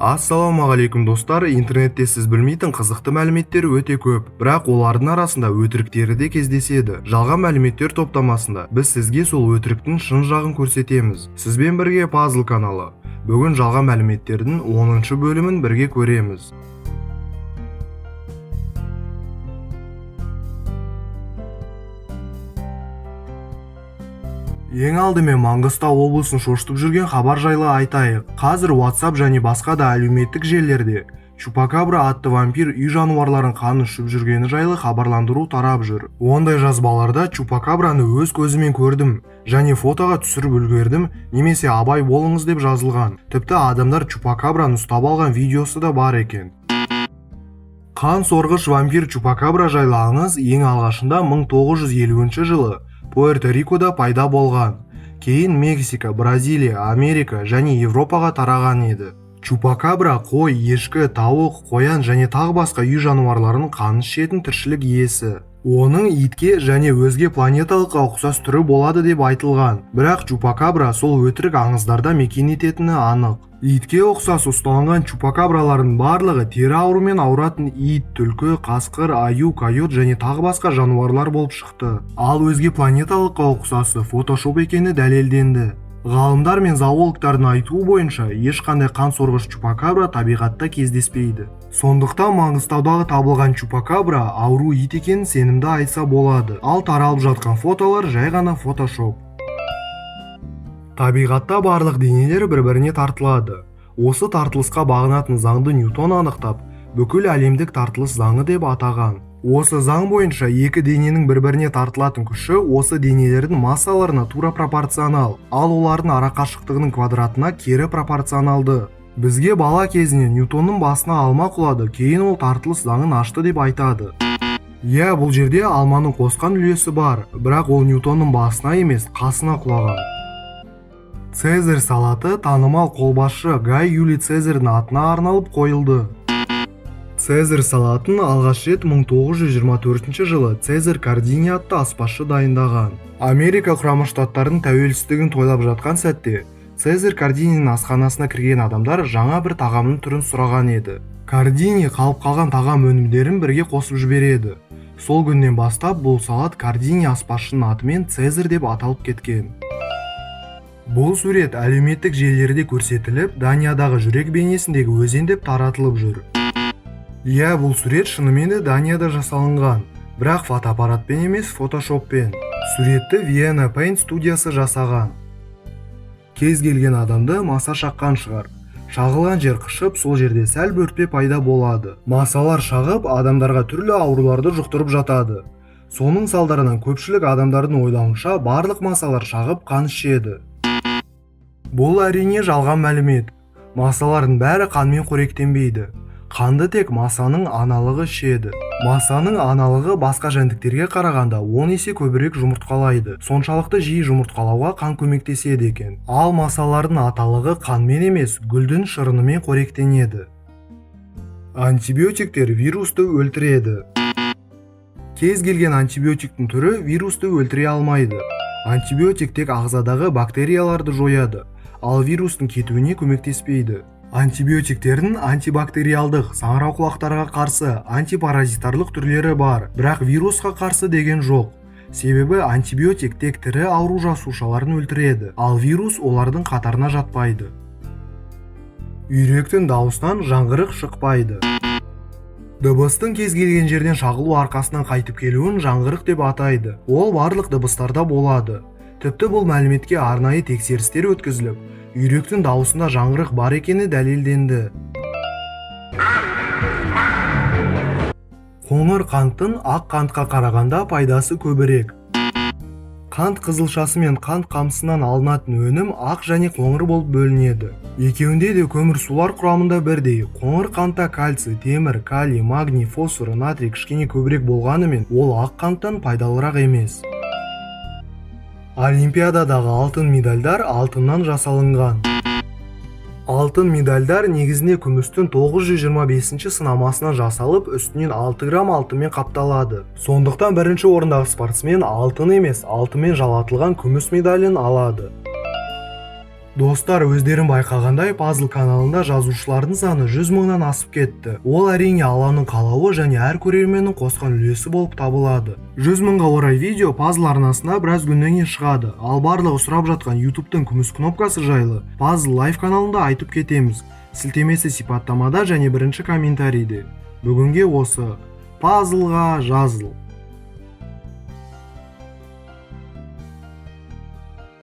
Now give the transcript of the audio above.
Ассалаумағалейкум, достар! Интернетте сіз білмейтін қызықты мәліметтер өте көп, бірақ олардың арасында өтіріктері де кездеседі. Жалған мәліметтер топтамасында біз сізге сол өтіріктің шын жағын көрсетеміз. Сізбен бірге Пазл каналы. Бүгін жалған мәліметтердің 10 бөлімін бірге көреміз. Ең алдымен Маңғыстау облысын шошытып жүрген хабар жайлы айтайық. Қазір WhatsApp және басқа да әлеуметтік желілерде Чупакабра атты вампир үй жануарларын қанын ішіп жүргені жайлы хабарландыру тарап жүр. Ондай жазбаларда «Чупакабраны өз көзіммен көрдім және фотоға түсіріп үлгердім» немесе «Абай болыңыз» деп жазылған. Тіпті адамдар Чупакабраны ұстап алған видеосы да бар екен. Қан сорғыш вампир Чупакабра жайлы аңыз ең алғашында 1950 жылы Пуэрто-Рикода пайда болған. Кейін Мексика, Бразилия, Америка және Европаға тараған еді. Чупакабра қой, ешкі, тауық, қоян және тағы басқа үй жануарларының қанын ішетін тіршілік иесі. Оның итке және өзге планеталыққа ұқсас түрі болады деп айтылған. Бірақ Чупакабра сол өтірік аңыздарда мекен ететіні анық. Итке ұқсас ұсталынған чупакабралардың барлығы тері ауруымен ауыратын ит, түлкі, қасқыр, аю, койот және тағы басқа жануарлар болып шықты. Ал өзге планеталыққа ұқсасы фотошоп екені дәлелденді. Ғалымдар мен зоологтардың айтуы бойынша, ешқандай қан сорғыш чупакабра табиғатта кездеспейді. Сондықтан Маңғыстаудағы табылған чупакабра ауру ит екенін сенімді айтса болады. Ал таралып жатқан фотолар жай ғана фотошоп. Табиғатта барлық денелер бір-біріне тартылады. Осы тартылысқа бағынатын заңды Ньютон анықтап, бүкіл әлемдік тартылыс заңы деп атаған. Осы заң бойынша екі дененің бір-біріне тартылатын күші осы денелердің массаларына тура пропорционал, ал олардың арақашықтығының квадратына кері пропорционалды. Бізге бала кезінен Ньютонның басына алма құлады, кейін ол тартылыс заңын ашты деп айтады. Иә, бұл жерде алманың қосқан үлесі бар, бірақ ол Ньютонның басына емес, қасына құлаған. Цезарь салаты танымал қолбасшы Гай Юлий Цезарьдің атына арналып қойылды. Цезарь салатын алғаш рет 1924 жылы Цезарь Кардини атты аспазшы дайындаған. Америка Құрама Штаттарының тәуелсіздігін тойлап жатқан сәтте Цезарь Кардинінің асханасына кірген адамдар жаңа бір тағамның түрін сұраған еді. Кардини қалып қалған тағам өнімдерін бірге қосып жібереді. Сол күннен бастап бұл салат Кардини аспазшының атымен Цезарь деп аталып кеткен. Бұл сурет әлеуметтік желілерде көрсетіліп, Даниядағы жүрек бейнесіндегі өзен деп таратылып жүр. Иә, бұл сурет шынымен де Данияда жасалынған, бірақ фотоаппаратпен емес, фотошоппен. Суретті Vienna Paint студиясы жасаған. Кез келген адамды маса шаққан шығар. Шағылған жер қышып, сол жерде сәл бөртпе пайда болады. Масалар шағып, адамдарға түрлі ауруларды жұқтырып жатады. Соның салдарынан көпшілік адамдардың ойлауынша, барлық масалар шағып қан ішеді. Бұл, әрине, жалған мәлімет. Масалардың бәрі қанмен қоректенбейді. Қанды тек масаның аналығы ішеді. Масаның аналығы басқа жәндіктерге қарағанда 10 есе көбірек жұмыртқалайды. Соншалықты жиі жұмыртқалауға қан көмектеседі екен. Ал масалардың аталығы қанмен емес, гүлдің шырынымен қоректенеді. Антибиотиктер вирусты өлтіреді. Кез келген антибиотиктің түрі вирусты өлтіре алмайды. Антибиотик тек ағзадағы бактерияларды жояды, ал вирустың кетуіне көмектеспейді. Антибиотиктердің антибактериалдық, саңырауқұлақтарға қарсы, антипаразитарлық түрлері бар, бірақ вирусқа қарсы деген жоқ. Себебі антибиотик тек тірі ауру жасушаларын өлтіреді, ал вирус олардың қатарына жатпайды. Үйректің дауысынан жаңғырық шықпайды. Дыбыстың кез келген жерден шағылу арқасынан қайтып келуін жаңғырық деп атайды. Ол барлық дыбыстарда болады. Тіпті бұл мәліметке арнайы тексерістер өткізіліп, үйректің дауысында жаңғырық бар екені дәлелденді. Қоңыр қанттың ақ қантқа қарағанда пайдасы көбірек. Қант қызылшасы мен қант қамысынан алынатын өнім ақ және қоңыр болып бөлінеді. Екеуінде де көмірсулар құрамында бірдей. Қоңыр қантта кальций, темір, калий, магний, фосфор, натрий кішкене көбірек болғанымен, ол ақ қанттан пайдалырақ емес. Олимпиададағы алтын медальдар алтыннан жасалынған. Алтын медальдар негізінде күмістің 925 сынамасынан жасалып, үстінен 6 грамм алтынмен қапталады. Сондықтан бірінші орындағы спортсмен алтын емес, алтынмен жалатылған күміс медалін алады. Достар, өздерің байқағандай, Пазл каналында жазушылардың саны 100 мыңнан асып кетті. Ол, әрине, Алланың қалауы және әр көрерменнің қосқан үлесі болып табылады. 100 мыңға орай видео Пазл арнасында біраз күннен кейін шығады. Ал барлығы сұрап жатқан Ютубтың күміс кнопкасы жайлы Пазл Лайв каналында айтып кетеміз. Сілтемесі сипаттамада және бірінші комментарийде. Бүгінге осы. Пазлға жазыл.